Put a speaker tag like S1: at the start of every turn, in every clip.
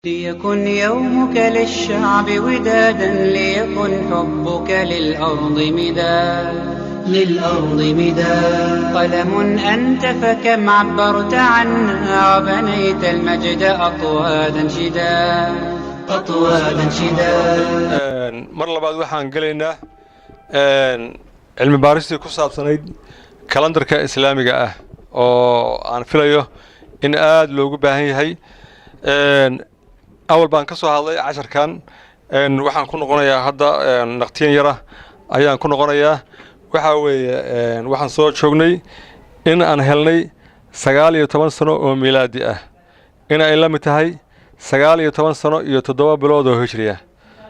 S1: ليكن يومك للشعب ودادا، ليكن حبك للأرض مداد، للأرض مداد. قلم أنت فكم عبرت عنا وبنيت المجد أطوادا شداد، أطوادا شداد.
S2: Mar labaad waxaan gelaynaa cilmi baaristii ku saabsanayd kalandarka islaamiga ah oo aan filayo in aada loogu baahan yahay. Awal baan ka soo hadlay casharkan, waxaan ku noqonayaa hadda naqtiyan yara ayaan ku noqonayaa. Waxaa weeye, waxaan soo joognay in aan helnay 19 sano oo miilaadi ah in ay la mid tahay 19 sano iyo 7 bilood oo hijri ah.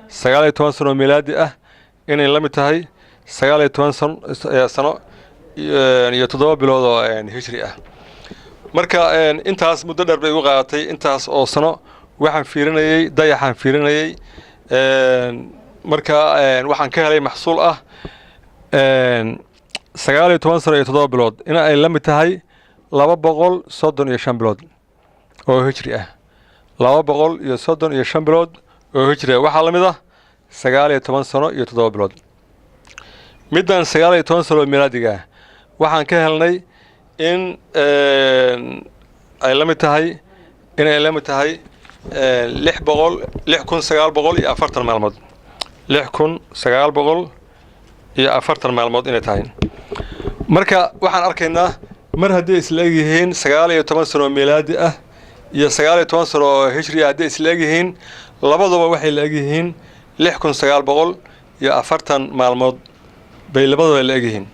S2: 19 sano oo miilaadi ah inay la mid tahay 19 sano iyo 7 bilood oo hijri ah. Marka intaas muddo dheer bay igu qaadatay. Intaas oo sano waxaan fiirinayey dayaxaan fiirinayey. Marka waxaan ka helay maxsuul ah 19 sano iyo 7 bilood in ay la mid tahay 235 bilood oo hijri ah. 235 bilood oo hijri ah waxaa la mid ah 19 sano iyo 7 bilood. Middan 19 sano oo milaadiga ah waxaan ka helnay in ay la mid tahay, inay la mid tahay 600, 6940 maalmood, 6940 maalmood inay tahay. Marka waxaan arkaynaa mar haddii isla eg yihiin 19 sano oo milaadi ah iyo 19 sano oo hijri ah, hadday isla eg yihiin, labaduba waxay la eg yihiin 6940 maalmood bay labaduba la eg yihiin,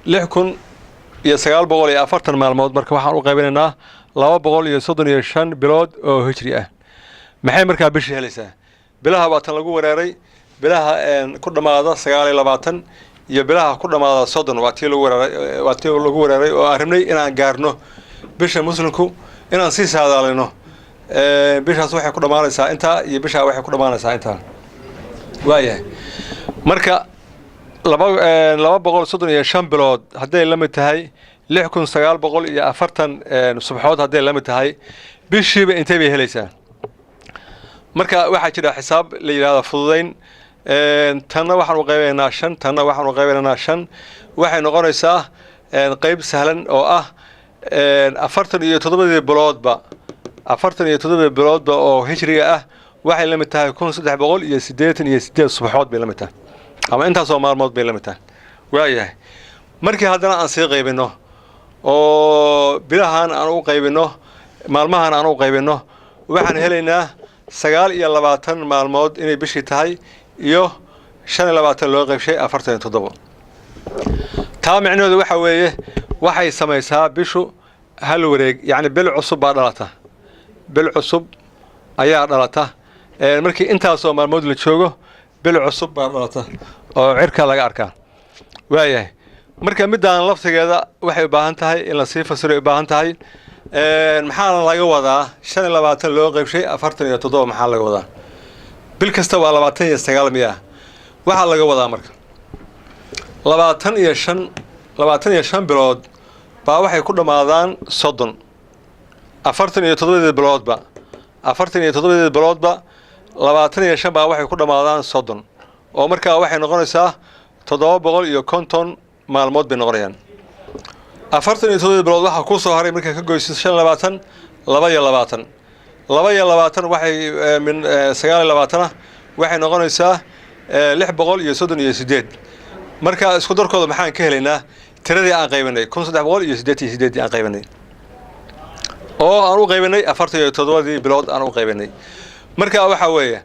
S2: 6940 maalmood. Marka waxaan u qaybinaynaa 235 bilood oo hijri ah. Maxay markaa bishii helaysaa? Bilaha waa tan lagu wereeray, bilaha ku dhammaada 29 iyo bilaha ku dhammaada 30. Waa tii lagu wereeray, waa tii lagu wereeray oo aan rabnay inaan gaarno bisha muslimku, inaan sii saadaalino bishaas waxay ku dhammaanaysaa intaa iyo bishaa waxay ku dhammaanaysaa intaa. Waayahay, marka 235 bilood hadday la mid tahay 6940 subxood hadday la mid tahay, bishiiba intee bay helaysaa? Marka waxaa jira xisaab la yidhahda fududayn. Tanna waxaan u qaybaynaa shan, tanna waxaan u qaybaynaynaa shan. Waxay noqonaysaa qeyb sahlan oo ah 47-dii biloodba, 47-dii biloodba oo hijriga ah waxay la mid tahay 1388 subaxood bay la mid tahay, ama intaasoo maalmood bay la mid tahay. Waayahay, markii haddana aan sii qaybino oo bilahan aan u qaybino, maalmahan aan u qaybino, waxaan helaynaa 29 maalmood inay bishii tahay iyo 25 loo qaybshay 47. Taa micnaheedu waxa weeye waxay samaysaa bishu hal wareeg, yacni bil cusub baa dhalata, bil cusub ayaa dhalata markii intaasoo maalmood la joogo. Bil cusub baa dhalata oo cirka laga arkaa. Waayahay, marka middaan laftigeeda waxay u baahan tahay in lasii fasiray u baahan tahay. Maxaana laga wadaa 25 loo qaybshay 47? Maxaa laga wadaa? Bil kasta waa 29 miya? Waxaa laga wadaa marka 25, 25 bilood baa waxay ku dhammaadaan 30. 47-dii biloodba, 47-dii biloodba 25 baa waxay ku dhammaadaan 30, oo markaa waxay noqonaysaa 750 maalmood bay noqonayaan. 47-dii bilood waxaa ku soo haray markaa ka goysid 25, 22. 22 waxay min 29 ah waxay noqonaysaa 638. Marka isku darkooda maxaan ka helaynaa? Tiradii aan qaybinay, 1388-dii aan qaybinay oo aan u qaybinay 47-dii bilood aan u qaybinay. Marka waxaa weeye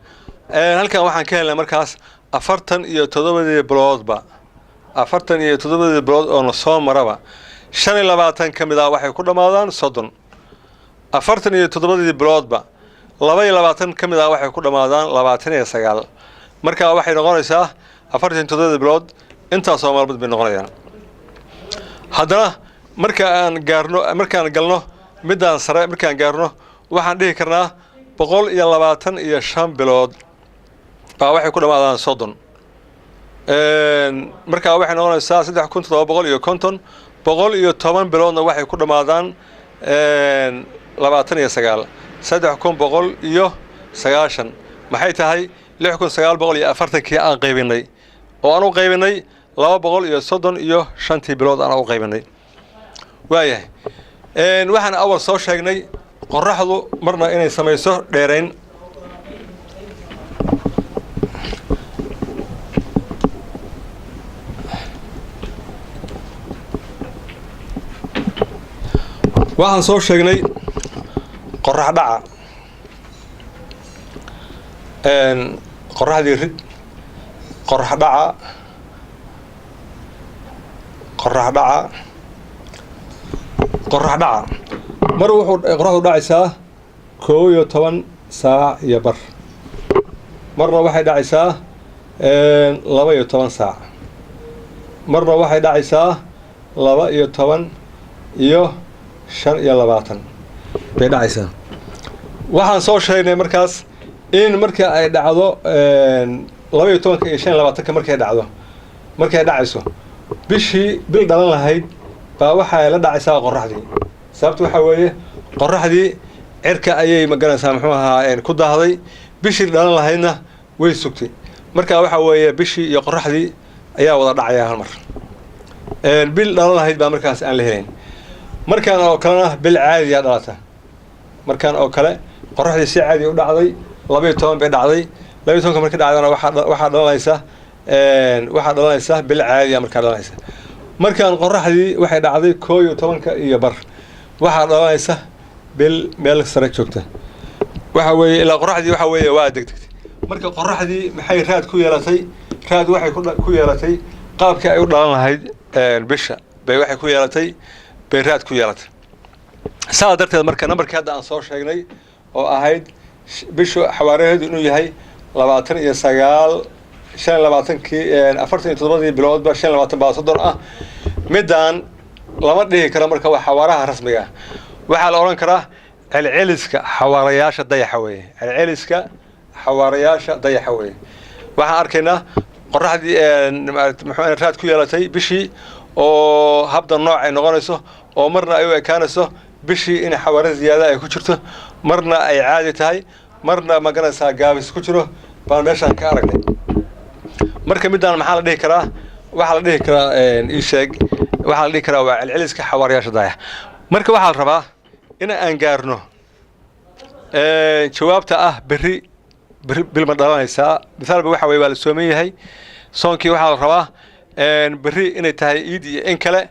S2: halkan waxaan ka helnay markaas 47-dii biloodba, 47-dii bilood oo na soo maraba, 25 ka mid ah waxay ku dhammaadaan 30. 47-dii biloodba 22 ka mid ah waxay ku dhammaadaan 29. Marka waxay noqonaysaa 47-dii bilood intaasoo maalmood bay noqonayaan. Haddana marka aan gaarno, markaan galno middaan sare, markaan gaarno, waxaan dhihi karnaa 125 bilood baa waxay ku dhammaadaan 30. Markaa waxay noqonaysaa 3750. 110 biloodna waxay ku dhammaadaan 29. 3190. Maxay tahay 6940-kii aan qaybinay oo aan u qaybinay 235-tii bilood aan u qaybinay? Waayahay, waxaan awal soo sheegnay qoraxdu marna inay samayso dheerayn. Waxaan soo sheegnay qorax dhaca, qoraxdii rid, qorax dhaca, qorax dhaca, qorax dhaca. Mar wuxuu qoraxdu dhacaysaa 11 saac iyo bar, marna waxay dhacaysaa 12 saac, marna waxay dhacaysaa 12:25 bay dhacaysaa. Waxaan soo sheegnay markaas in marka ay dhacdo 12-ka iyo 25-ka, markay dhacdo, markay dhacayso bishii bil dhalan lahayd baa waxay la dhacaysaa qoraxdii. Sababta waxaa weeye qoraxdii cirka ayay magaranaysaa muxuu ahaa ku daahday, bishii dhalan lahaydna way sugtay. Marka waxaa weeye bishii iyo qoraxdii ayaa wada dhacaya hal mar, bil dhalan lahayd baa markaas aan la helayn. Markaan oo kalena bil caadiyaa dhalata. Markaan oo kale qoraxdii si caadi u dhacday, 12 bay dhacday. 12-ka markay dhacdana waxaa dhalanaysa bil caadiya markaa dhalanaysa. Markaan qoraxdii waxay dhacday 11-ka iyo bar, waxaa dhalanaysa bil meel sare joogta. Waxa weeye ilaa qoraxdii waxa weeye waa degdegtay. Marka qoraxdii maxay raad ku yeelatay? Raad waxay ku yeelatay qaabkii ay u dhalan lahayd bisha bay waxay ku yeelatay, bay raad ku yeelatay. Saa darteed marka nambarkii hadda aan soo sheegnay oo ahayd bishu xawaaraheedu inuu yahay 29, 25-kii, 47-dii biloodba 25 baa 30 ah, midaan lama dhihi karo marka waa xawaaraha rasmiga ah. Waxaa la odhan karaa celceliska xawaarayaasha dayaxa weeye, celceliska xawaarayaasha dayaxa weeye. Waxaan arkaynaa qoraxdii muxuu raad ku yeelatay bishii oo habda nooc ay noqonayso, oo marna ay u ekaanayso bishii in xawaare ziyaada ay ku jirto, marna ay caadi tahay, marna maganaysaa gaabis ku jiro baan meeshaan ka aragnay. Marka midaan maxaa la dhihi karaa? Waxaa la dhihi karaa, ii sheeg, waxaa la dhihi karaa waa celceliska xawaarayaasha dayax. Marka waxaa la rabaa in aan gaarno jawaabta ah berri berri bil ma dhalanaysaa. Misaalba waxa weye waa la sooman yahay soonkii, waxaa la rabaa berri inay tahay iid iyo in kale,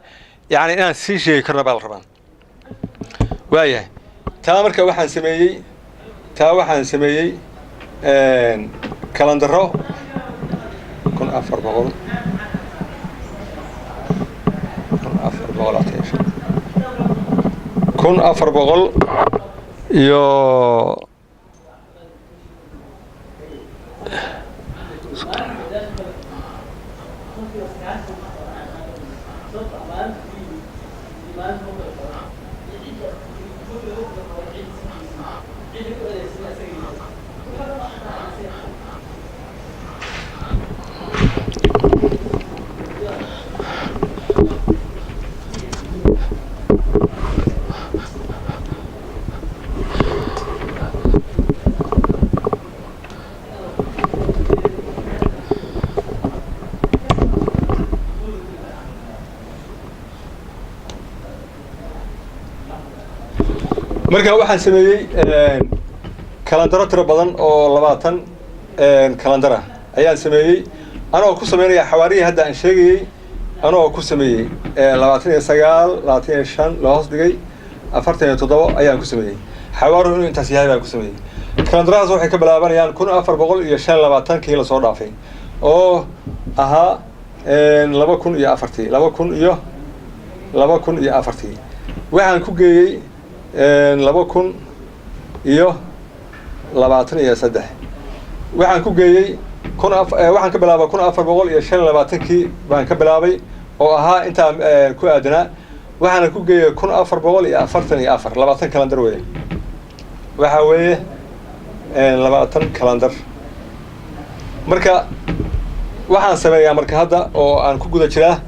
S2: yacni inaan sii sheegi karno baa la rabaa. Waayahay, taa marka waxaan sameeyey kalandaro 1400, 1425, 1400 iyo marka waxaan sameeyey kalandaro tiro badan oo 20 kalandara ayaan sameeyey, anagoo ku sameynaya xawaarihii hadda aan sheegayey, anagoo ku sameeyey 29, 25 loo hoos dhigay 47 ayaan ku sameeyey. Xawaaruhu inuu intaas yahay baan ku sameeyey. Kalandarahaas waxay ka bilaabanayaan 1425-kii lasoo dhaafay oo ahaa 2004-tii, 2004-tii waxaan ku geeyey 2023. Waxaan ku geeyey waxaan ka bilaabay 1425-kii baan ka bilaabay oo ahaa intaa ku aadanaa, waxaana ku geeyey 1444. 20 kalandar weeye, waxaa weeye 20 kalandar. Marka waxaan sameeyaa marka hadda oo aan ku guda jiraa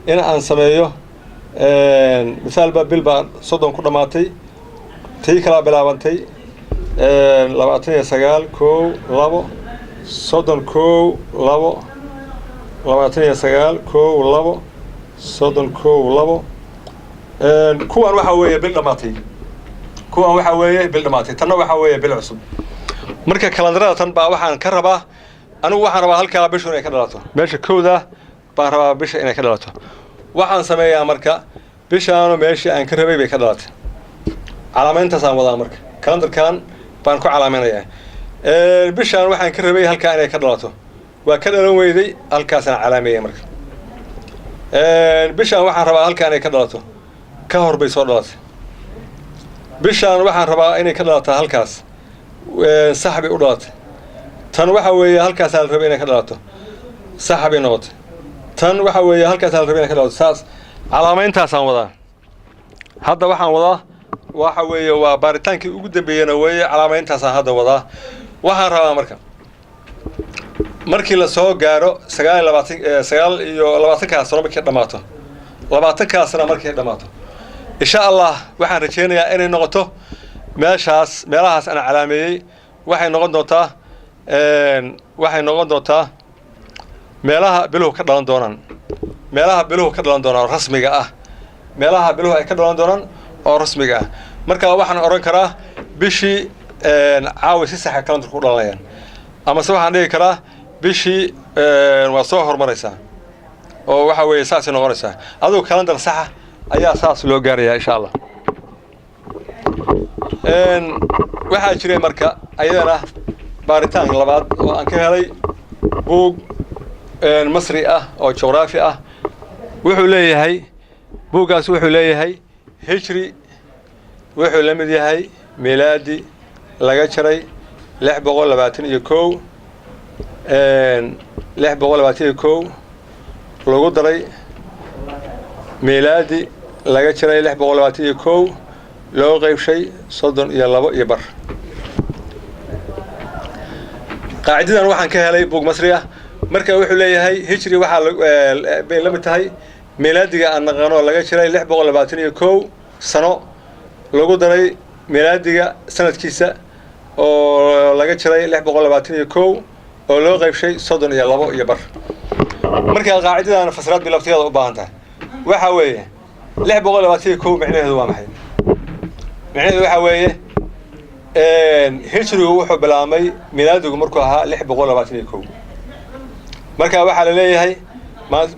S2: in aan sameeyo misaalba bil baa 30 ku dhammaatay, tii kalaa bilaabantay. 29, 1, 2, 30, 1, 2, 29, 1, 2, 30, 1, 2. Kuwan waxaa weeye bil dhamaatay, kuwan waxaa weeye bil dhamaatay, tanna waxaa weeye bil cusub. Marka kalandarada tan baa waxaan ka rabaa anigu, waxaan rabaa halkaa bishu inay ka dhalato, meesha kowda baan rabaa bisha inay ka dhalato. Waxaan sameeyaa marka bishaanu meeshii aan ka rabay bay ka dhalatay, calaamayntaasaan wadaa. Marka kalandarkan baan ku calaamaynayaa. Bishaan waxaan ka rabay halkaa inay ka dhalato, waa ka dhalan weyday, halkaasaan calaameeyay. Marka bishaan waxaan rabaa halkaa inay ka dhalato, ka hor bay soo dhalatay. Bishaan waxaan rabaa inay ka dhalato halkaas, sax bay u dhalatay. Tan waxa weeye halkaasaa la rabay inay ka dhalato, sax bay noqotay. Tan waxa weeye halkaasaa la rabay inay ka dhalato. Saas calaamayntaasaan wadaa. Hadda waxaan wadaa waxa weeye waa baaritaankii ugu dambeeyena weeye, calaamayntaasaan hadda wadaa. Waxaan rabaa marka markii la soo gaaro 29, 29-kaas sano markay dhammaato, 20-kaas sana markay dhammaato, insha Allah waxaan rajeynayaa inay noqoto meeshaas, meelahaas aan calaameeyey. Waxay noqon doontaa meelaha biluhu ka dhalan doonaan, meelaha biluhu ka dhalan doonaan oo rasmiga ah, meelaha biluhu ay ka dhalan doonaan oo rasmiga ah. Marka waxaan odhan karaa bishii caawi si saxa kalandarku u dhalanayaan, amase waxaan dhihi karaa bishii waa soo horumaraysaa oo waxa weeye saasay noqonaysaa. Adigu kalandar saxa ayaa saas loo gaarayaa, insha Allah. Waxaa jiray marka ayadana baaritaan labaad oo aan ka helay buug Masri ah oo juqraafi ah. Wuxuu leeyahay buuggaas, wuxuu leeyahay hijri wuxuu la mid yahay milaadi laga jaray 621, 621 lagu daray milaadi laga jaray 621, loo qeybshay 32.5. Qaacidadan waxaan ka helay buug Masri ah. Marka wuxuu leeyahay hijri waxaa bay la mid tahay milaadiga aan naqaano laga jiray 621 sano, lagu daray milaadiga sanadkiisa oo laga jiray 621, oo loo qeybshay 32.5. Marka qaacidadan fasiraad bay laftigeeda u baahan tahay. Waxa weeye 621 micnaheedu waa maxay? Micnaheedu waxa weeye hijrigu wuxuu bilaabmay milaadigu markuu ahaa 621. Marka waxaa la leeyahay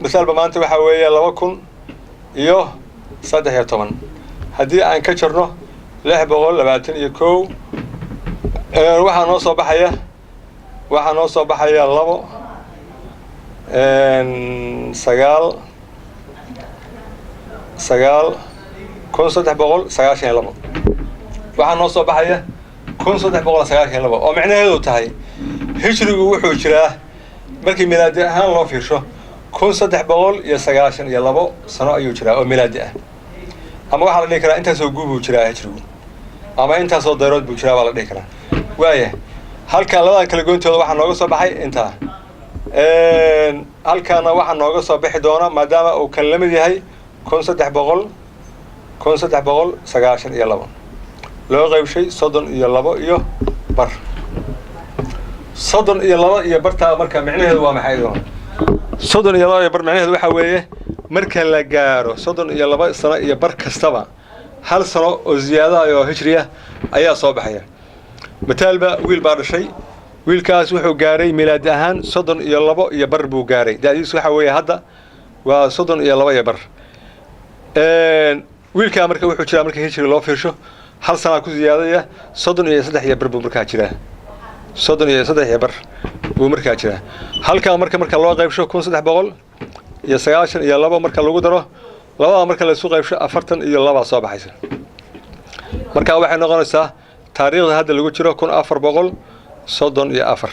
S2: masaalba maanta waxaa weeye 2013, haddii aan ka jarno 621, waxaa noo soo baxaya 2 9 9 1392. Waxaa noo soo baxaya 1392, oo micnaheedu tahay hijrigu wuxuu jiraa markii milaadi ahaan loo fiirsho 1392 sano ayuu jiraa oo milaadi ah. Ama waxaa la dhihi karaa intaasoo guub buu jiraa hijrigu, ama intaasoo dayrood buu jiraa baa la dhihi karaa. Waaya, halkan labadan kala goyntooda waxaa nooga soo baxay intaa. Halkaana waxaa nooga soo bixi doona, maadaama uu kan la mid yahay 1392 loo qaybshay 32.5, 32 iyo bartaa. Marka micnaheedu waa maxay? 32 iyo bar micnaheedu waxaa weeye marka la gaaro 32 sano iyo bar kastaba hal sano oo ziyaadaha oo hijriya ayaa soo baxaya. Mataalba wiil baa dhashay, wiilkaas wuxuu gaaray milaadi ahaan 32.5 buu gaaray. Da'diisu waxaa weeye hadda waa 32.5. Wiilkaa marka wuxuu jiraa marka hijri loo fiirsho hal sanaa ku ziyaadaya, 33.5 buu markaa jiraa, 33.5 buu markaa jiraa. Halkaa marka loo qaybsho 1392, marka lagu daro labada, marka laysu qaybsho 42 soo baxaysa. Marka waxay noqonaysaa taariikhda hadda lagu jiro 1434,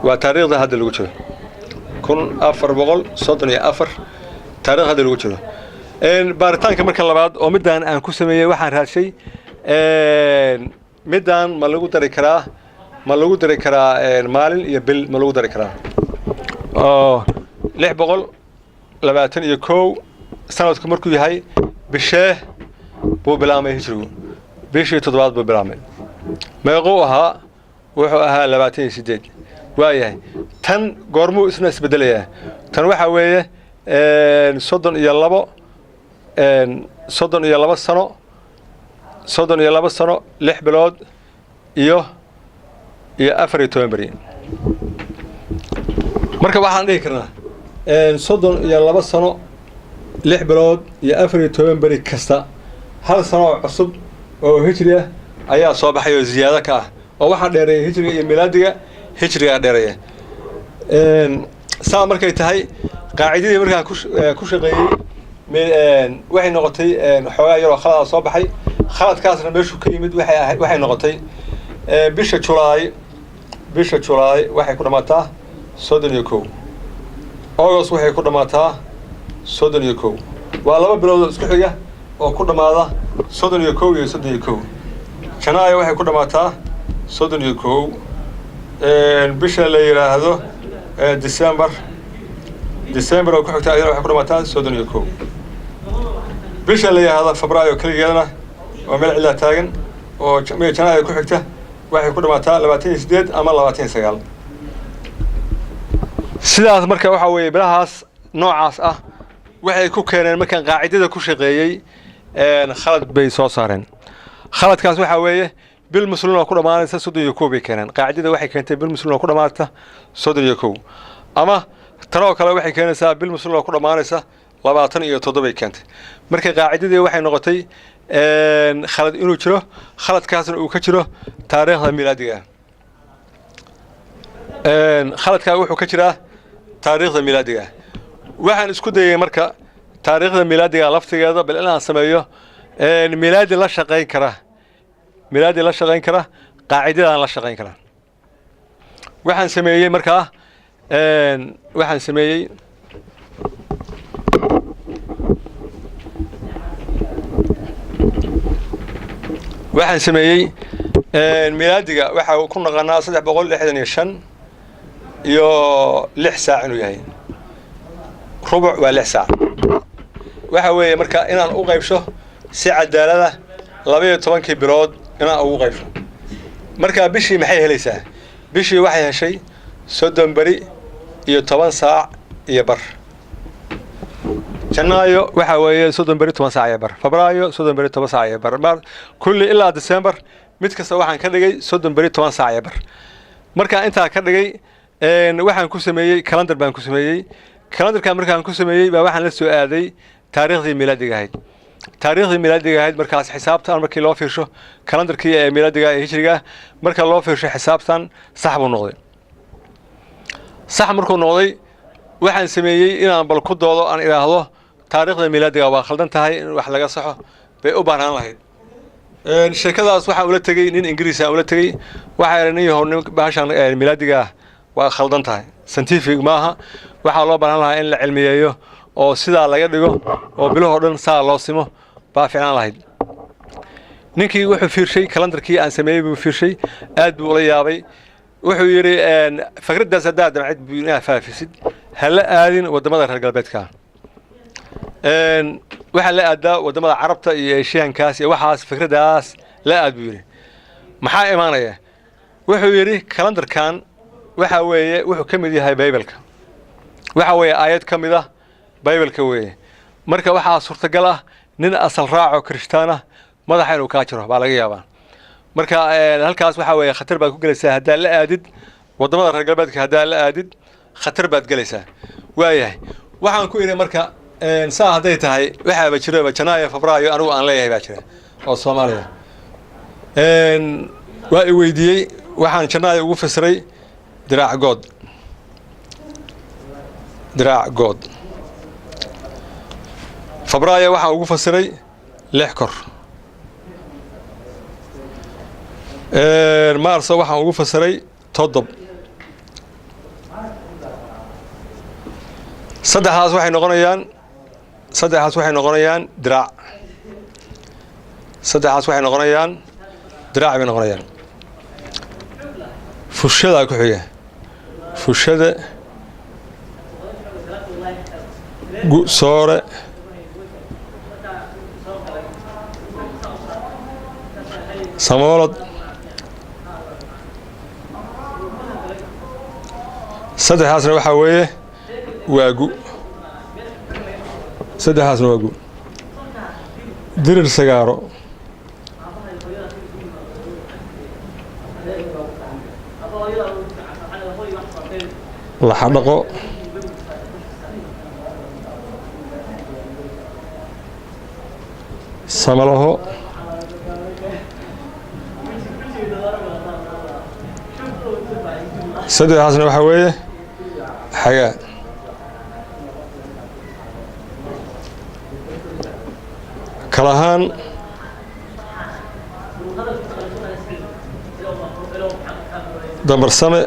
S2: waa taariikhda hadda lagu jiro 1434, taarikhda hadda lagu jiro. Baaritaanka marka labaad oo midaan aan ku sameeyey, waxaan raadshay midaan ma lagu dari karaa maalin iyo bil, ma lagu dari karaa oo 621 sanadku markuu yahay bishee buu bilaabmay hijrigu? Bishii toddobaad buu bilaabmay. Meequu ahaa? Wuxuu ahaa 28. Waayahay, tan goormuu isna isbedelayaa? Tan waxaa weeye 32, 32 sano, 32 sano 6 bilood iyo 14 beri. Marka waxaan dhihi karnaa 32 sano 6 bilood iyo 14 beri kasta hal sano oo cusub oo hijri ah ayaa soo baxay oo ziyaado ka ah, oo waxaa dheereeya hijriga iyo milaadiga, hijrigaa dheereeya. Saa markay tahay, qaacidadii markaan ku shaqeeyey waxay noqotay xoogaa yaroo khaladaa soo baxay. Khaladkaasna meeshuu ka yimid waxay ahayd, waxay noqotay bisha Julaay. Bisha Julaay waxay ku dhammaataa 31, August waxay ku dhammaataa 31. Waa 2 bilood oo isku xiga oo ku dhammaada 31 iyo 31. Janaayo waxay ku dhammaataa 31. Bisha la yidhaahdo December, December oo ku xigta ayadana waxay ku dhammaataa 31. Bisha la yidhaahdo Febraayo keligeedana oo meel cidlaa taagan oo Janaayo ku xigta waxay ku dhammaataa 28 ama 29. Sidaas marka waxaa weeye, bilahaas noocaas ah waxay ku keeneen markaan qaacidada ku shaqeeyey khalad bay soo saareen. Khaladkaas waxaa weeye bil muslin oo ku dhammaanaysa 31 bay keeneen. Qaacidada waxay keentay bil muslin oo ku dhammaata 31, ama tanoo kale waxay keenaysaa bil muslin oo ku dhammaanaysa 27 keentay. Marka qaacidadii waxay noqotay khalad inuu jiro, khaladkaasna uu ka jiro taariikhda milaadiga. Khaladkaa wuxuu ka jiraa taariikhda milaadiga. Waxaan isku dayay marka taariikhda milaadiga laftigeeda bal inaan sameeyo milaadi la shaqayn kara, milaadi la shaqayn kara, qaacidadan la shaqayn kara. Waxaan sameeyey markaa, waxaan sameeyey milaadiga waxaa ku naqanaa 365 iyo 6 saac inuu yahay. Rubuc waa 6 saac. Waxa weeye marka inaan u qaybsho si cadaalada 12-kii bilood inaan ugu qaybsho. Marka bishii maxay helaysaa? Bishii waxay heshay 30 beri iyo 10 saac iyo bar. Janaayo waxaa weeye 30 beri 10 saac iyo bar, Febraayo 30 beri 10 saac iyo bar, kulli ilaa December mid kasta waxaan ka dhigay 30 beri 10 saac iyo bar. Markaan intaa ka dhigay waxaan ku sameeyey calendar baan ku sameeyey. Calendarka markaan ku sameeyey baa waxaan la soo aaday taariikhdii milaadiga ahayd. Taariikhdii milaadiga ahayd markaas xisaabtan markii loo fiirsho calendarkii ee milaadiga ee hijriga marka loo fiirsho xisaabtan sax buu noqday. Sax markuu noqday waxaan sameeyey inaan bal ku doodo, aan idhaahdo taariikhda milaadiga waa khaldan tahay, in wax laga saxo bay u baahnaan lahayd. Sheekadaas waxaan ula tegey nin Ingiriis aan ula tegey. Waxaa idhi, nin yahow, bahashan milaadiga waa khaldan tahay, scientific maaha, waxaa loo baahan lahaa in la cilmiyeeyo oo sidaa laga dhigo oo bilahoo dhan saa loo simo baa ficnaan lahayd. Ninkii wuxuu fiirshay kalendarkii aan sameeyey buu fiirshay, aad buu ula yaabay. Wuxuu yidhi, fikraddaas haddaad damcid buu inaad faafisid, ha la aadin waddamada reer galbeedka, waxaa la aadaa waddamada Carabta iyo Eshiyaankaas iyo waxaas, fikraddaas la aad buu yidhi. Maxaa imaanaya? Wuxuu yidhi, kalendarkan waxa weeye wuxuu ka mid yahay Baybalka, waxa weeye aayad ka mid ah Baybalka weeye. Marka waxaa suurtagal ah nin asal raaco kirishtaan ah madaxa inuu kaa jiro baa laga yaabaa. Marka halkaas waxaa weeye khatar baad ku gelaysaa haddaad la aadid waddamada reer galbeedka, haddaad la aadid khatar baad gelaysaa. Waayahay, waxaan ku idhi marka saa hadday tahay waxaaba jiraba Janaayo Febraayo anigu aan leeyahay baa jira oo Soomaaliya. Waa i weydiiyey, waxaan Janaayo ugu fasiray diraac good, diraac good. Febraayo waxaan ugu fasiray 6 kor. Maarso waxaan ugu fasiray 7. Saddexdaas waxay noqonayaan, saddexdaas waxay noqonayaan diraac, saddexdaas waxay noqonayaan diraac bay noqonayaan. Fushadaa ku xiga, fushada soore samoolod Saddexdaasna waxaa weeye waagu, saddexdaasna waagu. Dirir sagaaro, laxadhaqo, samalaho, saddexdaasna waxaa weeye xagaa. Kalahaan, dambarsame,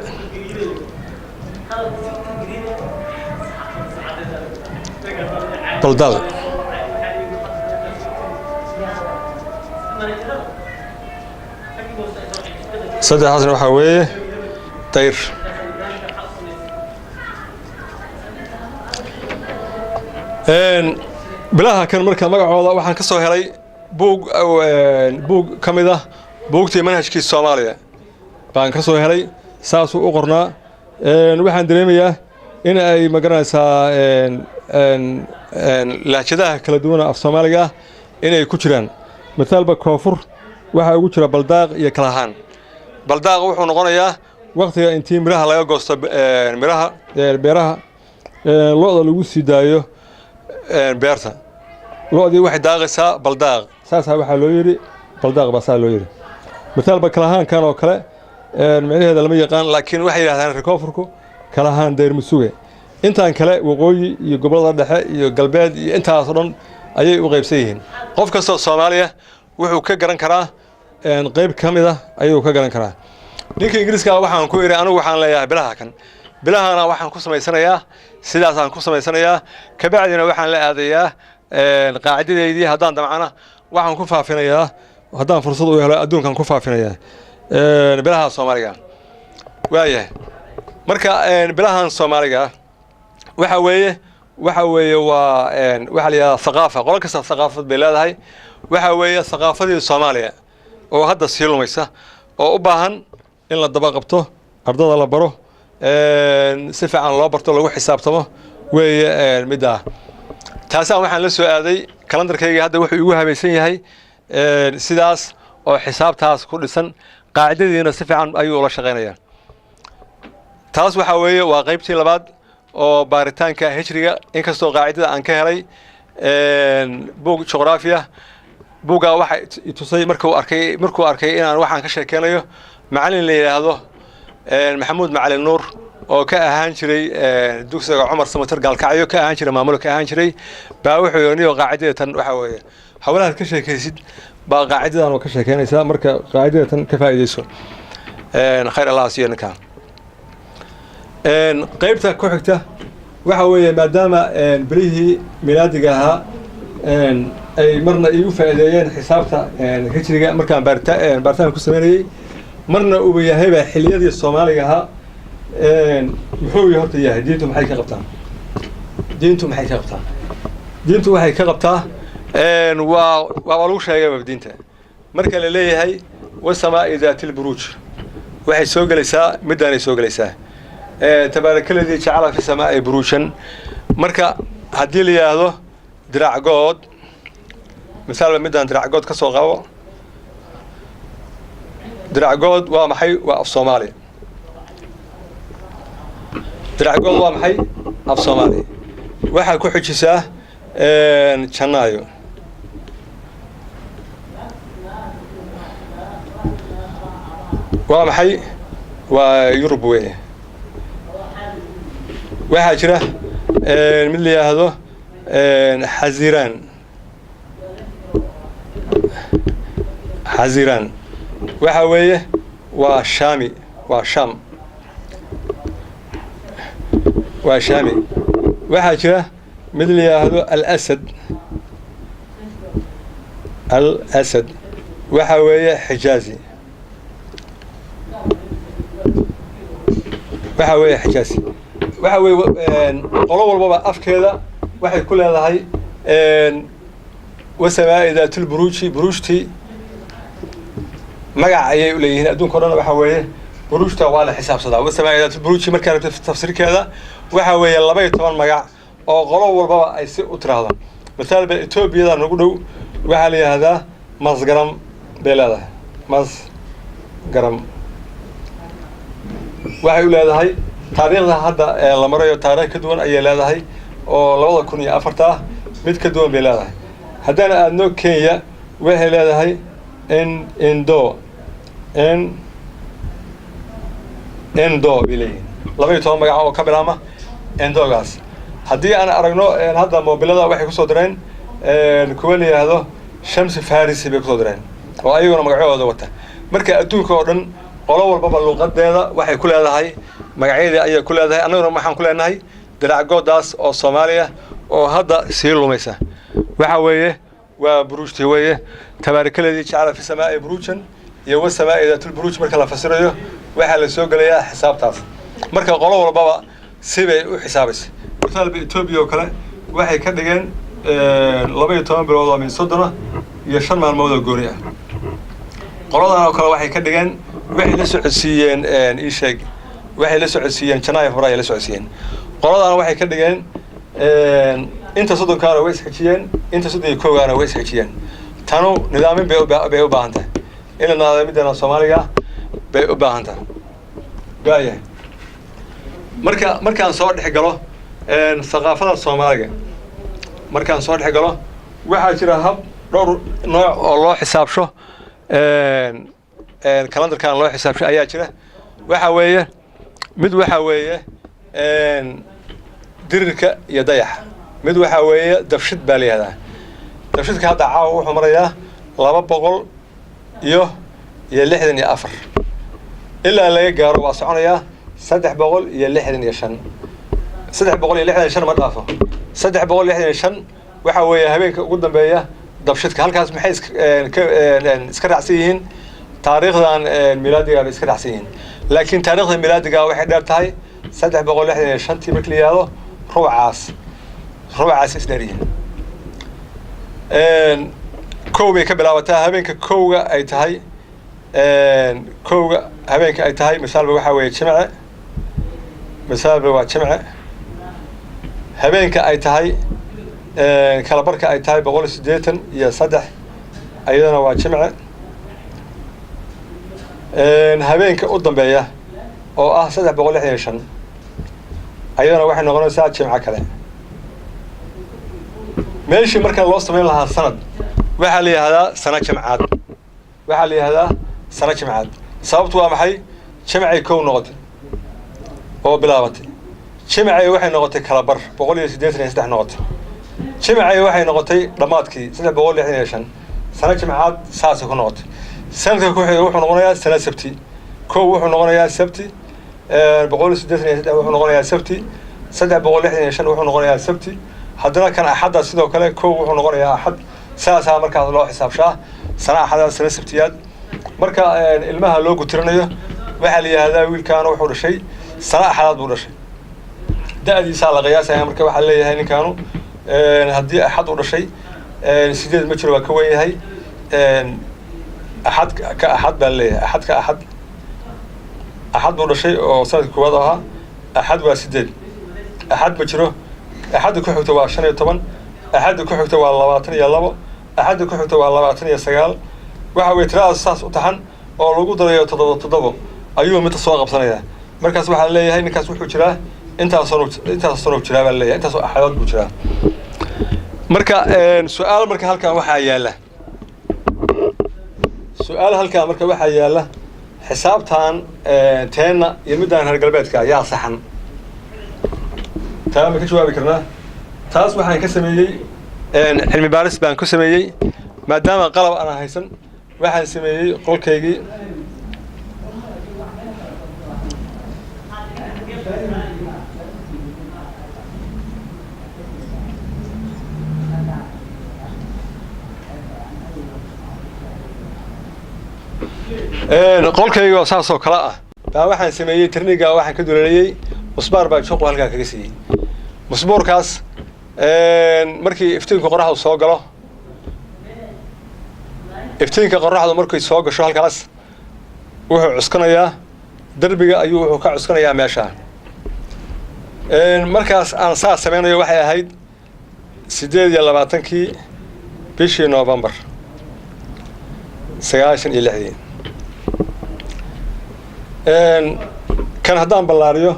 S2: baldaaq. Saddexdaasna waxaa weeye dayr. Bilaha kan marka magacooda waxaan ka soo helay buug ka mid ah buugtii manhajkii Soomaaliya baan ka soo helay, saasuu u qornaa. Waxaan dareemayaa in ay magaranaysaa lahjadaha kala duwana af Soomaaliga ah inay ku jiraan. Mataalba koonfur waxaa ugu jira baldaaq iyo kalahaan. Baldaaq wuxuu noqonayaa waktiga intii miraha laga goosto, miraha beeraha, lo'da lagu sii daayo beerta, lo'dii waxay daaqaysaa baldaaq, saasaa waxaa loo yidhi baldaaq baa saa loo yidhi. Mataalba kalahaankan oo kale micnaheeda lama yaqaan, laakiin waxay yidhahdaan reer koonfurku kalahaan dayrmasuge. Intaan kale waqooyi iyo gobollada dhexe iyo galbeed iyo intaasoo dhan ayay u qaybsan yihiin. Qof kastoo Soomaaliya wuxuu ka garan karaa qayb ka mid ah ayuu ka garan karaa. Ninka Ingiriiska waxaan ku idhi, anigu waxaan leeyahay bilaha kan, bilahana waxaan ku samaysanayaa sidaasaan ku samaysanayaa, kabacdina waxaan la aadayaa qaacidadeydii, haddaan damcana waxaan ku faafinayaa, haddaan fursad u helo adduunkan ku faafinayaa bilaha Soomaaliga. Waayahay, marka bilahan Soomaaliga waxa weeye waa waxaa la yidhahdaa thaqaafa. Qolo kasta thaqaafad bay leedahay. Waxa weeye thaqaafadii Soomaaliya oo hadda sii lumaysa oo u baahan in la daba qabto, ardada la baro, si fiican loo barto, lagu xisaabtamo weeye middaa. Taasaan waxaan la soo aaday kalendarkayga hadda wuxuu igu habaysan yahay sidaas oo xisaabtaas ku dhisan, qaacidadiina si fiican ayuu ula shaqaynayaa. Taas waxaa weeye waa qaybtii labaad oo baaritaanka hijriga. Inkastoo qaacidada aan ka helay buug juqraafiya, buuggaa waxa i tusay markuu arkay inaan waxaan ka sheekeynayo macallin la yidhaahdo Maxamuud Macalin Nuur oo ka ahaan jiray dugsiga Cumar Samatar Gaalkacyo ka ahaan jiray, maamulo ka ahaan jiray, baa wuxuu yidhi, niyo qaacidada tan waxa weeye hawlahaad ka sheekaysid baa qaacidadan oo ka sheekeynaysaa, marka qaacidada tan ka faa'iidayso. Khayr Allah siiyo ninkaa. Qaybta ku xigta waxa weeye, maadaama bilihii milaadiga ahaa ay marna iigu faa'iideeyeen xisaabta hijriga markaan baaritaan ku sameynayey, marna uu yahayba xilliyadii Soomaaliga ahaa, muxuu horta yahay? Diintu maxay ka qabtaa? Diintu maxay ka qabtaa? Diintu waxay ka qabtaa waa waaba lagu sheegayba. Diinta marka la leeyahay wasamaa'i daati lburuuj, waxay soo gelaysaa middaanay soo gelaysaa, tabaarakaladii jacala fi samaa'i buruujan. Marka haddii la yidhaahdo diracgood, misaalba middaan diracgood ka soo qabo, diracgood waa maxay? Waa af Soomaali. Diracgood waa maxay? Af Soomaali. Waxaa ku xijisaa jannaayo. Waa maxay? Waa Yurub weye. Waxaa jira mid la yidhaahdo xaziraan. Xaziraan waxa weeye waa shaami, waa sham, waa shaami. Waxaa jira mid la yidhaahdo alasad. Alasad waxa weeye xijaazi, waxa weeye xijaazi. Waxa weeye qolo walbaba afkeeda waxay ku leedahay wasamaa'i daatulburuuji, buruujtii magac ayay u leeyihiin. Adduunka o dhan waxa weeye Buruujta waa la xisaabsadaa. Wasamaa'i daatulburuuji markaa rabta tafsiirkeeda waxaa weeye 12 magac oo qolo walbaba ay si u tiraahdo. Masaal ba Etoobiyada nagu dhow waxaa la yidhahdaa masgaram bay leedahay. Masgaram waxay u leedahay taariikhda hadda la marayo taariikh ka duwan ayay leedahay oo 2004 ah mid ka duwan bay leedahay. Haddana aadno Kenya waxay leedahay indo endo bay leeyihin, 12 magac oo ka bilaama endogaas. Haddii aan aragno hadda moobilada waxay kusoo direen kuwa la yidhaahdo Shamsi Farisi bay kusoo direen oo ayaguna magacyahooda wata. Marka adduunka oo dhan qolo walbaba luuqadeeda waxay ku leedahay magacyadii ayay ku leedahay. Annaguna waxaan ku leenahay dirac goodaas oo Soomaaliya oo hadda sii lumaysa. Waxa weeye waa buruujtii weeye, tabaarikaladii jacala fi samaa'i buruujan iyo wasamaa'i daatulburuuj. Marka la fasirayo waxaa la soo gelayaa xisaabtaas. Marka qolo walbaba sibay u xisaabaysa. Misaalba Etoobiya oo kale waxay ka dhigeen 12 bilood oo min 30 iyo 5 maalmood oo gooni ah. Qoladan oo kale waxay ka dhigeen, waxay la socodsiiyeen, ii sheeg, waxay la socodsiiyeen Janaayo, Febraayo la socodsiiyeen. Qoladan waxay ka dhigeen inta 30kaana way isxijiyeen, inta 31gaana way isxijiyeen. Tanu nidaamin bay u baahan tahay, in la nidaamidana Soomaaliga bay u baahan tahay. Waayahay, marka markaan soo dhex galo thaqaafada Soomaaliga, markaan soo dhex galo waxaa jira hab dhowr nooc oo loo xisaabsho kalendarkan loo xisaabsho ayaa jira. Waxa weeye mid waxaa weeye dirirka iyo dayaxa, mid waxaa weeye dabshid baa la yihahdaa. Dabshidka hadda caawa wuxuu marayaa 264, ilaa laga gaaro waa soconayaa 365. 365 ma dhaafo. 365 waxa weeye habeenka ugu dambeeya dabshidka. Halkaas maxay iska raacsan yihiin? Taariikhdan milaadiga bay iska raacsan yihiin, laakiin taariikhda milaadiga waxay dheer tahay 365-tii marka la yihahdo rubacaas is dheer yihiin. Kow bay ka bilaabataa habeenka kowga ay tahay, kowga habeenka ay tahay. Misaalba waxaa weeye jimce, misaalba waa jimce habeenka ay tahay kala barka ay tahay 183, ayadana waa jimce. Habeenka u dambeeya oo ah 365 ayadana waxay noqonaysaa jimco kale. Meeshii marka loo samayn lahaa sanad waxaa la yihahdaa sano jimcaad, waxaa la yihahdaa sano jimcaad. Sababtu waa maxay? Jimcay kow noqotay oo bilaabatay, jimcay waxay noqotay kala bar 183 noqotay, jimcay waxay noqotay dhammaadkii 365. Sano jimcaad saasay ku noqotay. Sanadka ku xiga wuxuu noqonayaa sano sabti. Kow wuxuu noqonayaa sabti, 183 wuxuu noqonayaa sabti, 365 wuxuu noqonayaa sabti. Haddana kan axadda sidoo kale kow wuxuu noqonayaa axad. Saasaa markaas loo xisaabshaa sana axadaad, sano sabtiyaad. Marka ilmaha loo gutiranayo waxaa la yihahdaa wiilkaana wuxuu dhashay sano axadaad buu dhashay, da-diisaa la qiyaasaya. Marka waxaa leeyahay ninkaanu haddii axad uu dhashay 8 ma jiro, waa ka wen yahay. Axad ka axad baa leeyahay, axad ka axad, axad buu dhashay oo sanadka koowaad ahaa. Axad waa 8, axad ma jiro. Axadda ku xigta waa 15, axadda ku xigta waa 22, axadda ku xigta waa 29. Waxa weye tiradaas saas u taxan oo lagu darayo 7 7 ayuu midka soo qabsanayaa. Markaas waxaa leeyahay ninkaas wuxuu jiraa intaasoo intaas sanow jiraa baa leeyahay, intaasoo axadood buu jiraa. Marka su-aal marka halkan waxaa yaalla, su-aal halkan marka waxaa yaalla xisaabtan teenna iyo middaan reer galbeedka yaa saxan? Taa ma ka jawaabi karnaa? Taas waxaan ka sameeyey cilmi baaris baan ku sameeyey. Maadaama qalab aan haysan waxaan sameeyey qolkaygii. Qolkayga oo saas oo kale ah baa waxaan sameeyey tirniga, waxaan ka duleeliyey musbaar baa juuqu halkaa kaga siiyey. Musbuurkaas markii iftiinka qoraxdu soo galo, iftiinka qoraxdu markay soo gasho halkaas wuxuu cuskanayaa Derbiga ayuu wuxuu ka cuskanayaa meeshaa. Markaas aan saa samaynayo waxay ahayd 28-kii bishii Novembar 96-dii. Kan haddaan ballaariyo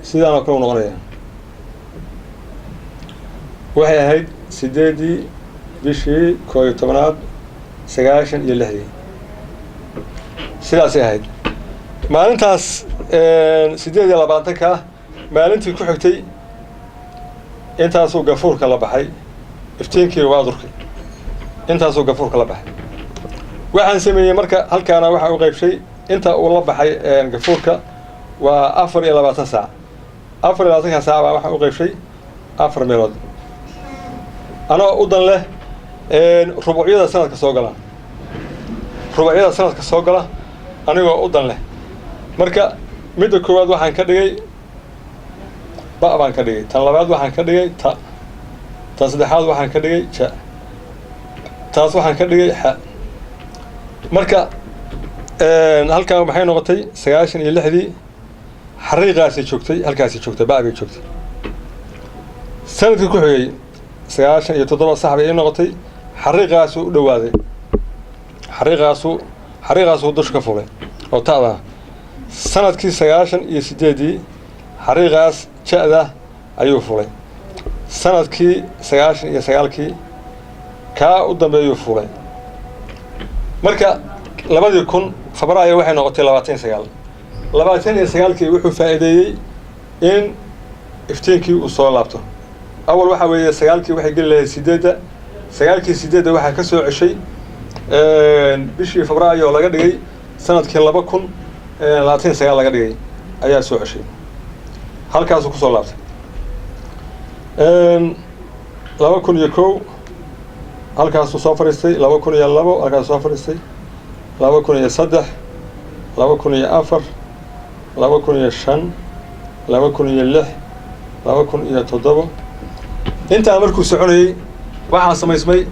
S2: sidaan oo kale u noqonaya. Waxay ahayd 8-dii bishii 11-aad 96-dii, sidaasay ahayd maalintaas 28-ka. Maalintii ku xigtay intaasuu gafuurka la baxay, iftiinkii waa durkay, intaasuu gafuurka la baxay. Waxaan sameeyey marka halkaana waxaa u qaybshay inta uu la baxay gafuurka waa 24 saac. 24-ka saac baa waxaa u qaybshay afar meelood, anoo u dan leh rubucyada sanadka soo gala, rubucyada sanadka soo gala anigoo u dan leh. Marka midda koowaad waxaan ka dhigay ba baan ka dhigay, tan labaad waxaan ka dhigay ta, tan saddexaad waxaan ka dhigay ja, taas waxaan ka dhigay xa. Marka halkan maxay noqotay? 96-dii xariiqaasay joogtay, halkaasay joogtay, ba bay joogtay. Sanadkii ku xigay 97 sax bay ii noqotay, xariiqaasuu u dhawaaday, xariiqaasuu dusha ka fulay oo ta'da. Sanadkii 98-dii xariiqaas ja'da ayuu fulay. Sanadkii 99-kii kaa u dambeeyuu fulay. Marka 2000 Febraayo waxay noqotay 29. 29-kii wuxuu faa'iideeyey in iftiinkii uu soo laabto. Awal waxaa weeye sagaalkii waxay geli lahayd sideedda, sagaalkii sideedda waxaa ka soo ceshay bishii Febraayo oo laga dhigay sanadkii 2029 laga dhigay ayaa soo ceshay, halkaasuu kusoo laabtay. 2001 halkaasuu soo fadhiistay, 2002 halkaasuu soo fadhiistay, 2003, 2004, 2005, 2006, 2007. Intaa markuu soconayey waxaa samaysmay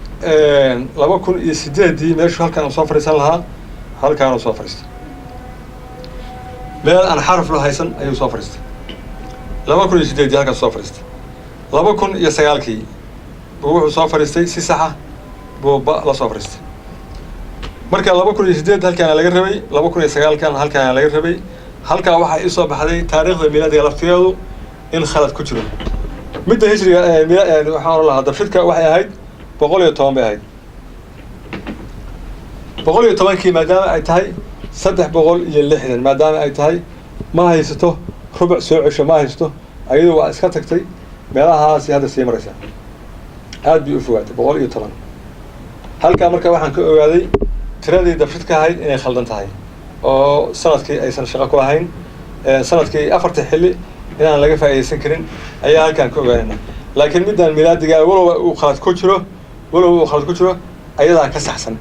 S2: 2008-dii meeshu halkaan uu soo fadhiisan lahaa halkaan uu soo fadhiistay, meel aan xaraf loo haysan ayuu soo fadhiistay. 2008-dii halkaas soo fadhiistay. 2009-kii buu wuxuu soo fadhiistay si saxa buu ba la soo fadhiistay. Marka 2008 halkaana laga rabay, 2009-kan halkaana laga rabay. Halkaa waxaa ii soo baxday taariikhda miilaadiga laftigeedu in khalad ku jiro. Midda hijriga waxaan oran lahaa dabshidka waxay ahayd 110 bay ahayd. 110-kii maadaama ay tahay 360, maadaama ay tahay ma haysato rubuc soo cesho, ma haysato, ayadu waa iska tagtay, meelahaasi hadda sii maraysaa, aad bay u fogaatay 110 halkaa. Marka waxaan ka ogaaday tiradii dabshidka ahayd inay khaldan tahay oo sanadkii aysan shaqo ku lahayn, sanadkii afartii xilli inaan laga faa'iidaysan karin ayaa halkaan ka ogaanayna. Laakiin middan milaadiga walowa uu khalad ku jiro, walowa uu khalad ku jiro, ayadaa ka saxsan.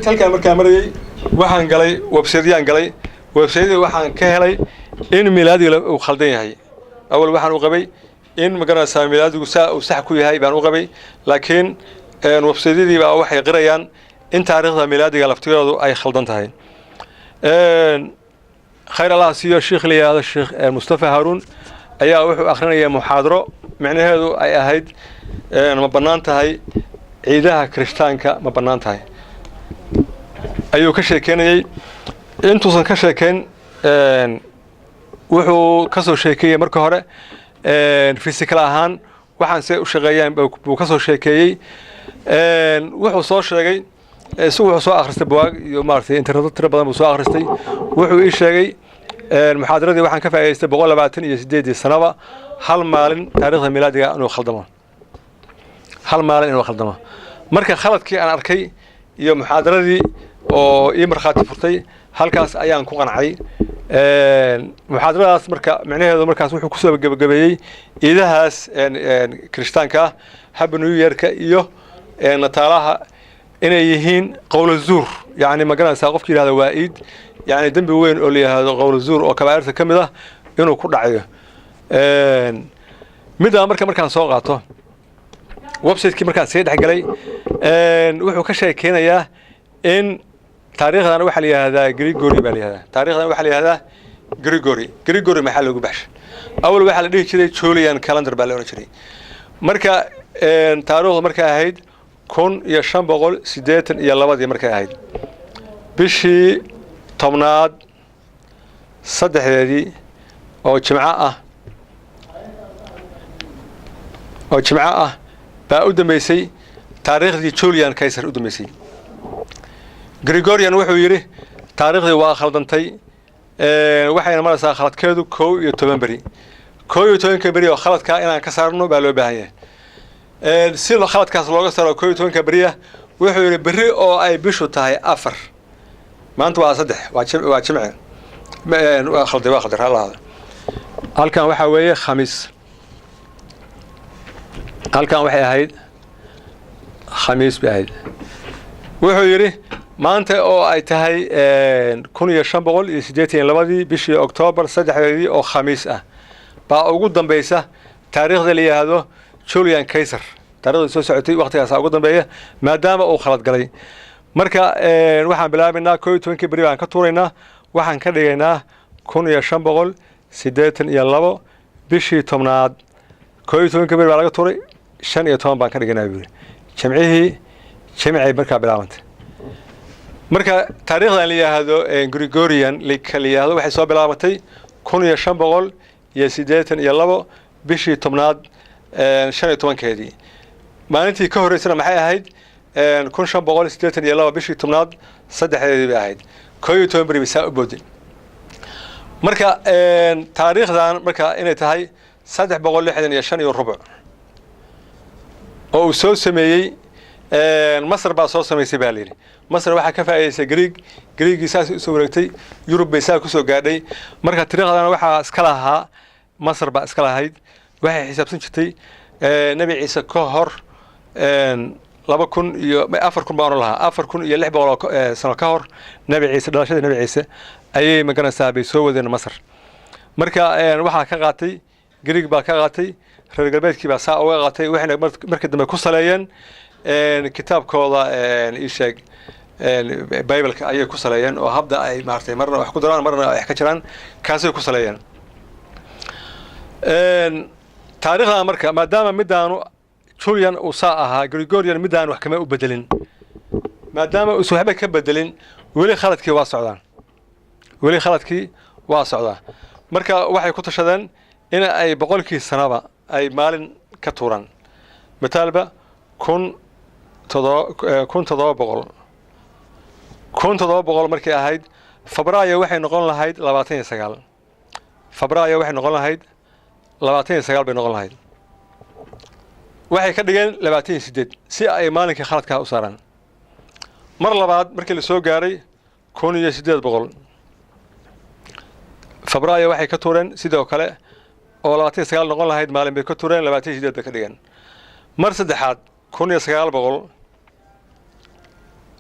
S2: Halkaan markaan marayay waxaan galay website-yaan galay. Website-yadii waxaan ka helay in milaadiga uu khaldan yahay. Awal waxaan u qabay in magaranaysaa milaadigu saa uu sax ku yahay baan u qabay, laakiin website-yadii baa waxay qirayaan in taariikhda milaadiga laftigoodu ay khaldan tahay. Khayr Allah siiyo, sheikh la yihahdo Sheekh Mustafa Haruun ayaa wuxuu akrinaya muxaadaro micnaheedu ay ahayd ma bannaan tahay ciidaha kirishtaanka, ma bannaan tahay ayuu ka sheekeynayey. Intuusan ka sheekeyn wuxuu ka soo sheekeeyey marka hore physical ahaan waxaan se u shaqeeyaan buu ka soo sheekeeyey. Wuxuu soo sheegay isagu wuxuu soo akhristay buwaag iyo maaragtay interneto tiro badan buu soo akhristay. Wuxuu ii sheegay muxaadaradii waxaan ka faa'idaystay 128-dii sanaba hal maalin taariikhda milaadiga inuu khaldamo, hal maalin inuu khaldamo. Marka khaladkii aan arkay iyo muxaadaradii oo ii markhaati furtay, halkaas ayaan ku qancay muxaadaradaas. Marka micnaheedu markaas wuxuu kusoo gebagabeeyey ciidahaas kirishtaanka ah, Happy New Year-ka iyo nataalaha, inay yihiin qowla zuur. Yani ma garanaysaa, qofki yihahda waa iid, yani dembi weyn oo la yihahdo qowla zuur oo kabaa'irta ka mid ah inuu ku dhacayo middaa. Marka markaan soo qaato website-kii markaan sii dhexgalay, wuxuu ka sheekeynayaa in Taariikhdan waxaa la yihahdaa Gregory baa la yihahdaa. Taarikhdan waxaa la yihahdaa Gregory. Gregory maxaa loogu baxshay? Awal waxaa la dhihi jiray Julian calendar baa la odhan jiray. Marka taariikhdu markay ahayd 1582dii, markay ahayd bishii 10aad 3deedii oo jimco ah, oo jimco ah, baa u dambeysay taariikhdii Julian Kaiser u dambeysay. Gregorian wuxuu yidhi taariikhdii waa khaldantay, waxayna maraysaa khaladkeedu 11 beri. 11ka beri oo khaladkaa inaan ka saarno baa loo baahan yahay. Si khaladkaas looga saaro 11ka beriya, wuxuu yidhi berri oo ay bishu tahay 4, maanta waa 3, waa jimce, waa khalday, waa khalday, raalahaada. Halkan waxaa weeye Khamiis, halkan waxay ahayd Khamiis bay ahayd. Wuxuu yidhi maanta oo ay tahay 1582dii bishii Oktoobar 3deedii oo Khamiis ah baa ugu dambaysa taariikhda la yidhaahdo Julian Kaiser. Taarikhda soo socotay waqtigaasa ugu dambeeya, maadaama uu khalad galay. Marka waxaan bilaabaynaa 11kii beri baan ka tuuraynaa, waxaan ka dhigaynaa 1582 bishii 10aad. 11ka beri baa laga tuuray, 15 baan ka dhigaynaa buu yidhi. Jimcihii, jimcay markaa bilaabantay. Marka taariikhdan la yidhaahdo Gregorian la yidhaahdo waxay soo bilaabatay 1582 bishii 10aad 15keedii. Maalintii ka horreysana maxay ahayd? 1582 bishii 10aad 3deedii bay ahayd. 11 beri bay saa u boodin. Marka taariikhdan marka inay tahay 365.25 oo uu soo sameeyey Masar baa soo samaysay baa layidhi. Masar waxaa ka faa'iidaysay Greeg, Greegii saas usoo wareegtay, Yurub bay saa kusoo gaadhay. Marka taariikhdan waxaa iska lahaa Masar baa iska lahayd. Waxay xisaabsan jirtay Nebi Ciise ka hor 2000 iyo 4000 baan oran lahaa, 4600 oo sano ka hor Nebi Ciise, dhalashadii Nebi Ciise ayay maganaysaa bay soo wadeen Masar. Marka waxaa ka qaatay Greeg baa ka qaatay, reer galbeedkii baa saa uga qaatay, waxayna markii dambe ku saleeyeen kitaabkooda, ii sheeg, Bibleka ayay ku saleeyeen, oo habda ay maaragtay marna wax ku daraan, marna wax ka jiraan, kaasay ku saleeyeen taariikhdan. Marka maadaama midaanu Julian uu saa ahaa, Gregorian midaan wax kama u bedelin. Maadaama uusan waxba ka bedelin, weli khaladkii waa socdaan, weli khaladkii waa socdaa. Marka waxay ku tashadeen in ay 100kii sanaba ay maalin ka tuuraan. Mataalba 1700, 1700 markay ahayd Febraayo waxay noqon lahayd 29. Febraayo waxay noqon lahayd 29 bay noqon lahayd. Waxay ka dhigeen 28 si ay maalinkii khaladkaa u saaraan. Mar labaad markii la soo gaaray 1800, Febraayo waxay ka tuureen sidoo kale oo 29 noqon lahayd, maalin bay ka tuureen, 28 bay ka dhigeen. Mar saddexaad 1900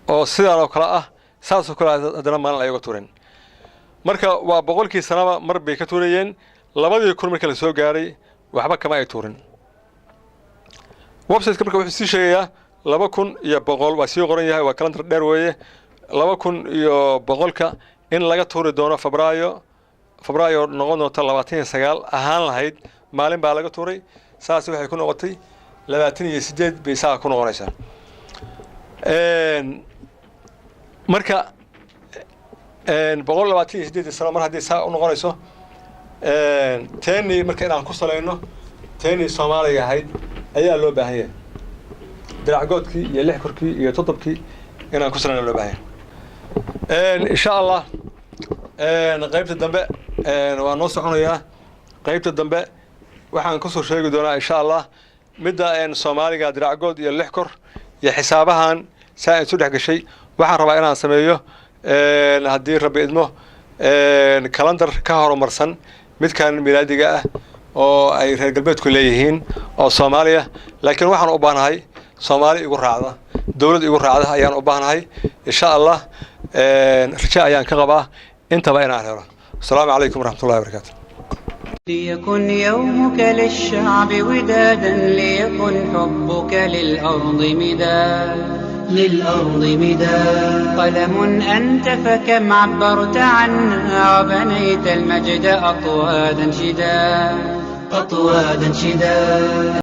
S2: oo sidaan oo kale ah, saasoo kale haddana maalin ay uga tuureen. Marka waa 100kii sanaba mar bay ka tuurayeen. 2000 markii la soo gaaray waxba kama ay tuurin. Websiteka marka wuxuu sii sheegayaa 2100 waa sii qoran yahay, waa calendar dheer weeye. 2100ka in laga tuuri doono Febraayo. Febraayo noqon doonta 29 ahaan lahayd, maalin baa laga tuuray, saas waxay ku noqotay 28 bay saa ku noqonaysaa. Marka 128 sano mar haddii saa u noqonayso, teeni marka inaan ku salayno teenii Soomaaliga ahayd ayaa loo baahan yahay. Diracgoodkii iyo lix korkii iyo toddobkii inaan ku salayno loo baahan yahay. Insha Allah qaybta dambe waa noo soconayaa. Qaybta dambe waxaan kusoo sheegi doonaa insha Allah midda Soomaaliga, diracgood iyo lix kor iyo xisaabahan saa isu dhex gashay. Waxaan rabaa inaan sameeyo, haddii Rabbi idmo, calendar ka horumarsan midkan milaadiga ah oo ay reer galbeedku leeyihiin oo Soomaaliya. Laakiin waxaan u baahnahay Soomaali igu raacda, dowlad igu raacda ayaan u baahnahay. Insha Allah rajo ayaan ka qabaa intaba inaan helo. Asalaamu calaykum waraxmatullahi wabarakaatu.
S1: ليكن يومك للشعب ودادا، ليكن حبك للأرض مداد. للأرض مداد. قلم أنت فكم عبرت عنا وبنيت المجد أطوادا شداد، أطوادا شداد.